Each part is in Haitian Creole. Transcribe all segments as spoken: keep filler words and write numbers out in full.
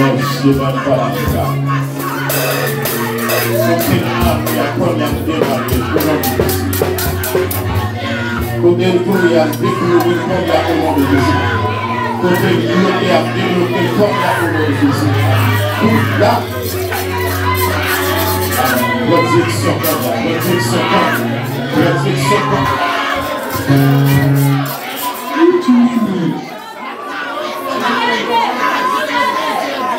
Manje menm pa la fwa. Kote lame a kòm y ap demare pou nan Kote l touye a, deploke kò y a o non de Jezi. Kote l bloke a, debloke kò y a o non de Jezi. Tout la, pran direksyon kò y a, pran direksyon kò y a, pran direksyon kò y a.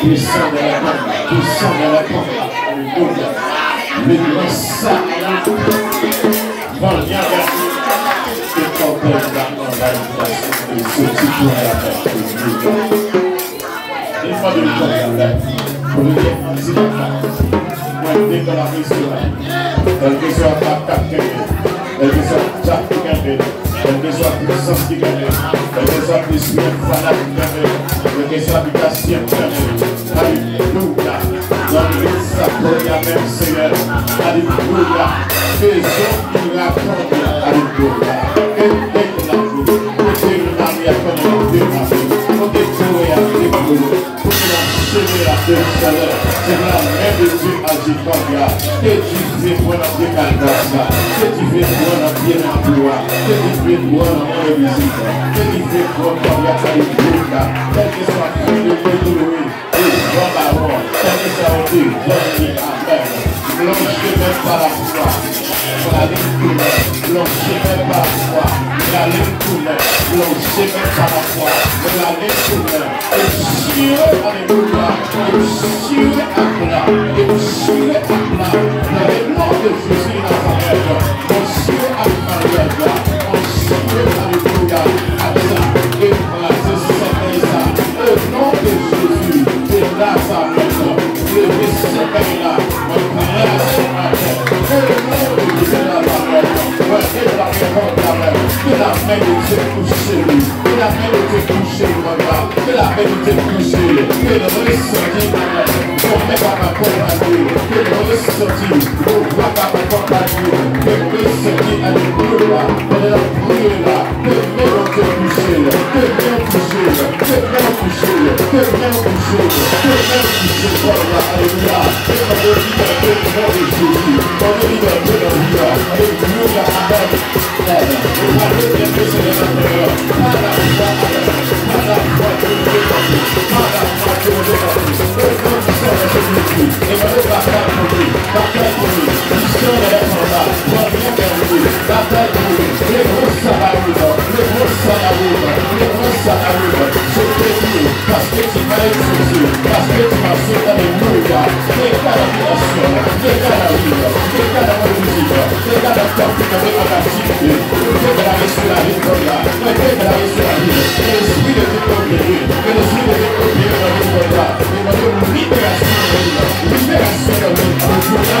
Descends dans la porte, descends dans la porte. Alléluia. Legliz sa. Vanyan gade. Se kòpèl la nan la soti pou la. Li mande l kòpèl la. Premye pati la pa. Mwen deklare sila. Kèlkeswa atak k ap kenbe, kèlkeswa atak ki kenbe, kèlkeswa pwisans ki kenbe, kèlkeswa lespri enfana ki kenbe, kèlkeswa abitasyon ki kenbe. Alelouya. Nan legliz sa, glwa menm Senyè. Alelouya. Bezwen mirak, alelouya. Ede m lavi. Ede m lavi a kòman ede m lavi. Kote kore a ede m. Pou nou cheve la de chalè, se la men de Dye aji kòb la. Ke dife pran nan pye kalbas la. Ke dife pran nan pye mabou a. Ke dife pran nan move vizit la. Ke dife pran kòb la kay bout la. Kèlkeswa kòb de Dye, de Jan Bawon, kèlkeswa yo te vann li, amèn. Blanche de mèt pa la fwa. Prale tounen, blan chemen pa la fwa. Prale tounen, blan chemen pa la fwa. Prale tounen. E chire, alelouya. E chire ak la. E chire ak la. Nan le non de Jezi Nazarèt. Mwen chire ak maryaj la. Mwen chire, alelouya, ak sa. E kraze sèkèy sa. O non de Jezi de Nazarèt. Leve sèkèy la, mwen kraze atè. O non de Jezi Nazarèt, mwen deklare kòb la, ke la men de Dye touche li. Ke la men de Dye touche li, papa. Ke la men de Dye touche li. Ke l resoti atè. Kòmè papa kòb la di. Ke l resoti. Vwa papa kòb la di. Ke l resoti, alelouya. Pandan l ap priye la. Ke men Bondye touche l, ke men touche l, ke men touche l, ke men touche l, ke men touche kò l la, alelouya. Ke Bondye libere nan non de Jezi, Bondye libere nan vi a, alelouya, amèn. Pale byen ke Senyè nan tè a, pa la fwa, amèn, pa la fwa ke nou te kanpe, pa la fwa ke nou te kanpe, o non di Senyè Jezi, e mande batay pou li, batay pou li, misyon nan lè konba, batay pou li, batay pou li. Levanjil sa ka rive, levanjil sa ka rive, levanjil sa ka rive. Je bénis, paske tu m'as exaucé, paske tu m'as sauvé, alelouya. Dega nan relasyon, dega nan vi, dega nan move vizit, dega nan kò ki kanpe an kaptivite. Deklare sou lavi kò la, deklare sou lavi. Ke lespri de Dye opere, ke lespri de Dye opere nan vi kò la. Mande yon liberasyon nan vi a. Liberasyon nan vi a. Alelouya.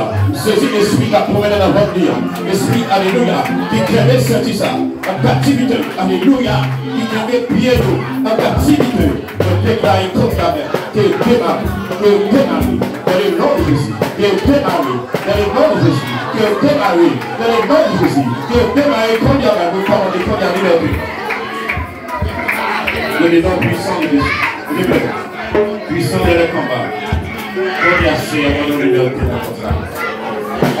la. M sezi espri k ap pwomennen nan vant li a. Espri, alelouya, ki kenbe senti sa an kaptivite. Alelouya, ki kenbe pye nou an kaptivite. Mwen deklare kòm djab ke yo demare, ke yo demare dans le nom de Jésus, ke yo demare dans le nom de Jésus, ke yo demare dans le nom de Jésus, ke yo demare kòm djab, mwen kòmande kòm djab libète. Dans le nom puissant de Jésus. Libère. Puissant de le combat. Kòm djab, Seyè, mwen libète nan kòm sa.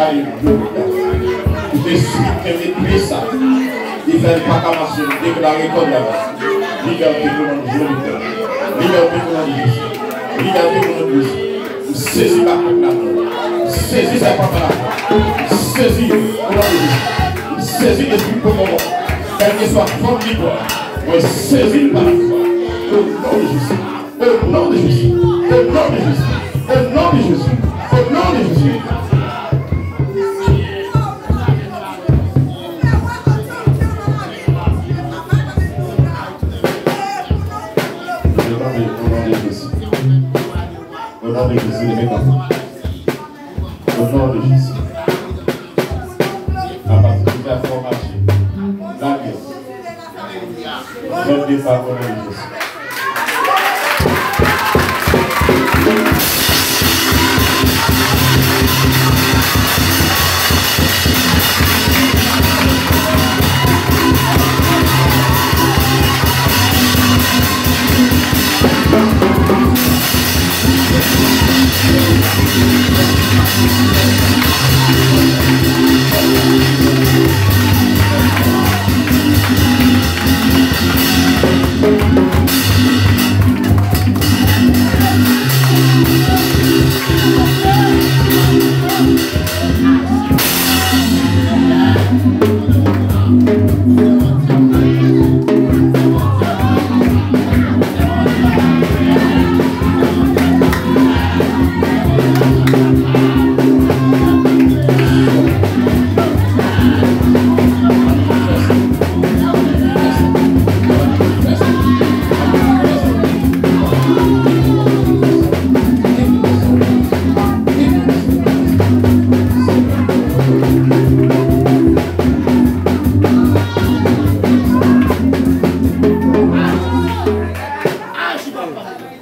Alelouya. Tout espri ki kenbe pye sa, li fè l pa ka mache, m deklare kòm djab. Libète pou non de Jezi. Libète pou non de Jezi. Libète pou non de Jezi. M sezi makak la. M sezi sèpan la. M sezi pou non de Jezi. M sezi espri pòpòpò. Kèlkeswa fòm li pran, mwen sezi l pa lafwa. O non de Jezi. Au nom de Jésus. Au nom de Jésus. Au nom de Jésus. Au nom de Jésus. Au nom de Jésus. Apati de la fòmasyon, la guerre. Bon depa, au nom de Jésus.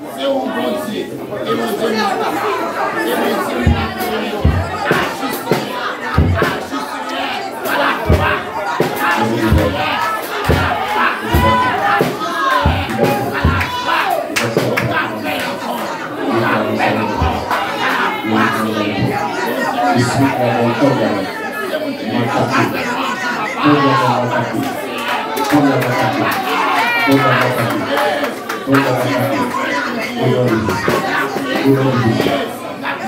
Se ou Bondye, e Bondye m nan, e Bondye m nan, aji Senyè, aji Senyè, pa lafwa, aji Senyè, pa lafwa, aji Senyè, pa lafwa, ou ka fè l ankò, ou ka fè l ankò, pa lafwa, Senyè, Bondye m nan, se moun ki atake, Bondye m nan atake, Bondye m nan atake, Bondye m nan atake.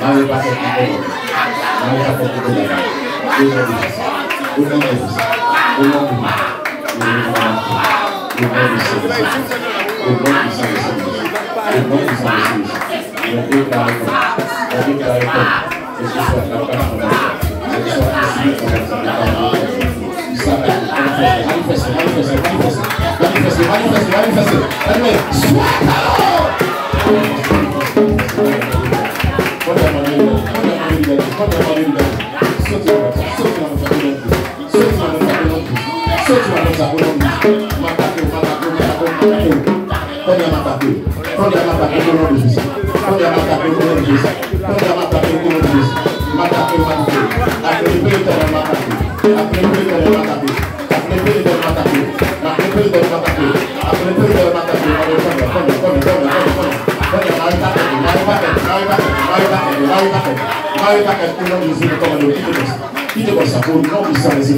Mare pakèt ki kòmande. Mare pakèt ki kòmande. O non de Jezi. O non de Jezi. O non de Jezi. O non de Jezi. O non de Jezi. O non de Jezi. Mwen deklare kòm. Mwen deklare kòm. Kèlkeswa k ap kache nan mwen, kèlkeswa k ap eseye fè sa, manifeste, manifeste, manifeste, manifeste, manifeste, manifeste, manifeste. Anyway, swa pawòl! Pandan mande libète, pandan mande libète, pandan mande libète. Soti nan sa, soti nan sa, soti nan sa, soti nan sa, soti nan sa, soti nan sa. M atake w, m atake w, m atake w, m atake w. Pandan m atake w. Pandan m atake w, o non de Jezi. Pandan m atake w, o non de Jezi. Pandan m atake w, o non de Jezi. M atake w, m atake w. Ak lepe Letènèl, m atake w. Ak lepe Letènèl, m atake w. Ak lepe Letènèl, m atake w. Ak lepe Letènèl, m atake w. Ak lepe Letènèl, m atake w. Pandan, pandan, pandan, pandan, pandan, pandan. Pandan, mare pakèt yo, mare pakèt yo, mare pakèt yo, mare pakèt yo, mare pakèt yo, mare pakèt yo, o non de Jezi, nou kòmande w kite kò sa. Kite kò sa, o non pwisan de Jezi.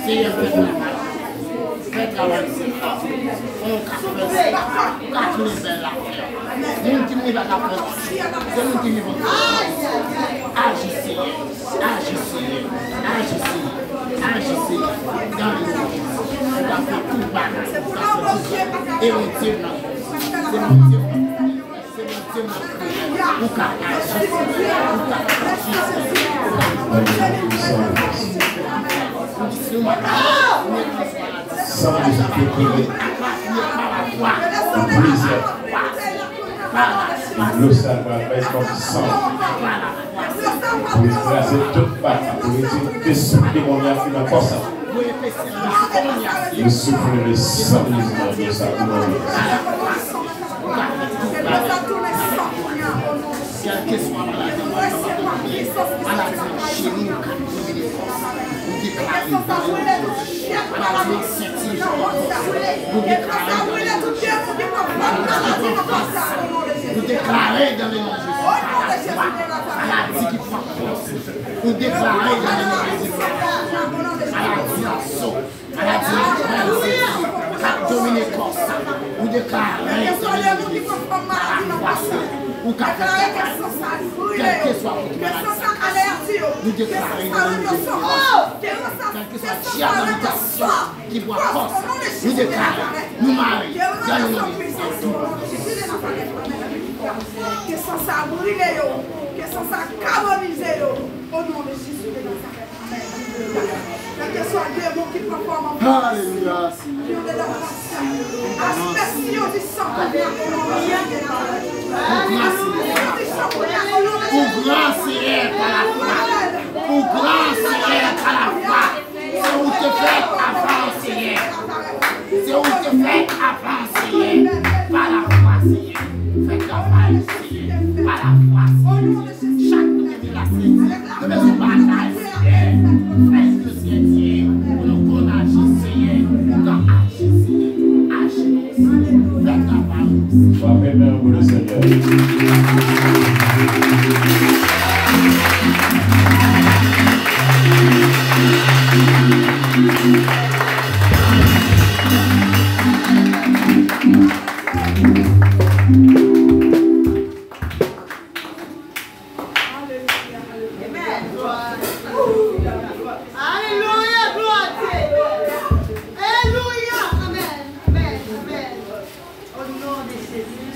Seyè, fè travay, fè travay, Senyè. Fè yon ka fè, ou ka tounen bèl afè. Moun ki mwen pa ka fè, se moun ki vivan. Aji, Senyè. Aji, Senyè. Aji, Senyè. Aji, Senyè. Dans le nom de Jésus. Ou ka fè tout bagay. Ou ka fè tout bagay. E Bondye m nan. Se Bondye m nan. Se Bondye m nan. Ou ka aji, Senyè. Ou ka aji, Senyè. Ou ka aji, Senyè. Ou di, si w malad, ou mèt San Jezi te priye. Yon plizyè. Dlo sa pral bay kòm san. Pou li kraze tout baka, pou li di, espri demonya ki nan kò sa. Li soufle le san Jezi nan dlo sa pou mwen. Kèlkeswa maladi, maladi nan cheni, ou ka domine kò sa. Ou deklare nan le non de Jezi. Maladi ansent, nou deklare nan le non de Jezi. Maladi nan fas, nou deklare nan le non de Jezi. Maladi ki pran pòz, nou deklare nan le non de Jezi. Maladi anso, maladi anso, k ap domine kò sa, nou deklare nan le non de Jezi. Maladi anso, ou ka fè travay. Kèlkeswa kote maladi sa pase, nou deklare nan le non de Jezi. Kèlkeswa dyab nan abitasyon ki pran fòs, nou deklare, nou mare, nan le non de Jezi. Ke san sa brile yo, ke san sa kanonize yo, o non de Jezi de Nazarèt. Amèn. Kèlkeswa demon ki Alelouya, Senyè. Pou gras, Senyè. Pou gras, Senyè, pa lafwa. Pou gras, Senyè, pa lafwa. Se ou te fè avan, Senyè. Se ou te fè avan, Senyè. Pa lafwa, Senyè. Fè travay, Senyè. Pa lafwa, Senyè. Chak moun ki vin la, Senyè. Nou bezwen batay, Senyè. Fè yo, Senyè, pou nou konn aji, Senyè. Pou nou aji, Senyè. Aji, Senyè. Fè travay, Senyè. Frape men pou le Senyè. Alelouya, glwa a Dye. Alelouya, amèn, amèn, amèn. O non de Jezi.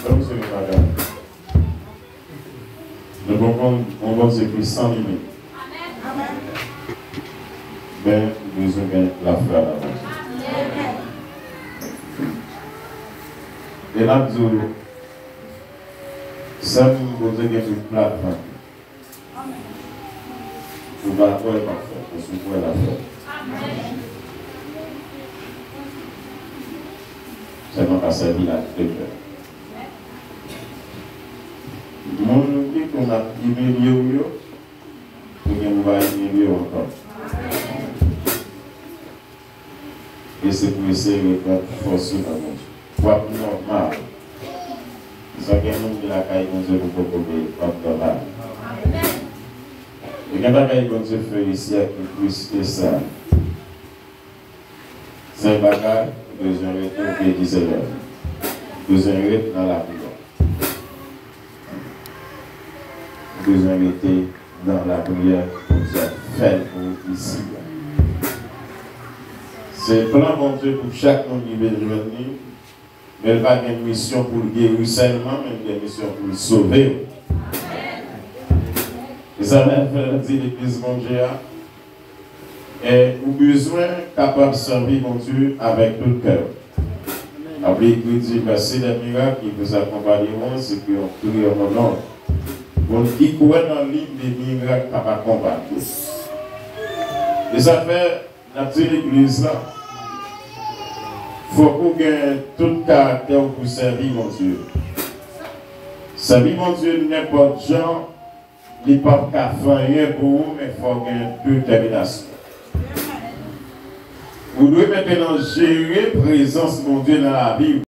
Donk, se yon bagay. Nou gon Bon-, gon Bondye ki san limit. Men, ou bezwen gen lafwa nan Bondye. E n ap di w, sè m, Bondye gen tout plat vant. Ou pa kwè, l ap fè. Paske ou kwè, l ap fè. Sèlman pa sèvi l ak de kè. Moun ki konn ap imilye w yo, ou gen pou va imilye w ankò. E se pou eseye reprann fòs ou nan Bondye. W ap nòmal. Sa gen moun ki lakay Bondye pou poko veye, w ap nòmal. E gen bagay Bondye fè isi a ki plis ke sa. Sèl bagay, ou bezwen rete, ou te di Senyè. Ou bezwen ret nan lapriyè. Ou bezwen rete nan lapriyè, Bondye ap fè l pou ou isi a. Se plan Bondye pou chak moun ki vin jwenn li, men l pa gen misyon pou l geri sèlman, men l gen misyon pou l sove w. E sa menm fè l di legliz Bondye a, E ou bezwen kapab sèvi Bondye avèk tout kè w. Akoz Ekriti di, voici les miracles qui vous accompagneront ceux qui ont cru en mon nom. Moun ki kwè nan li, de mirak ap akonpaye. E sa fè, n ap di legliz la, fòk ou gen tout karaktè w pou sèvi Bondye. Sèvi Bondye nenpòt jan, li p ap ka fè anyen pou ou, men fò w gen detèminasyon. Ou dwe mentenan jere prezans Bondye nan lavi w.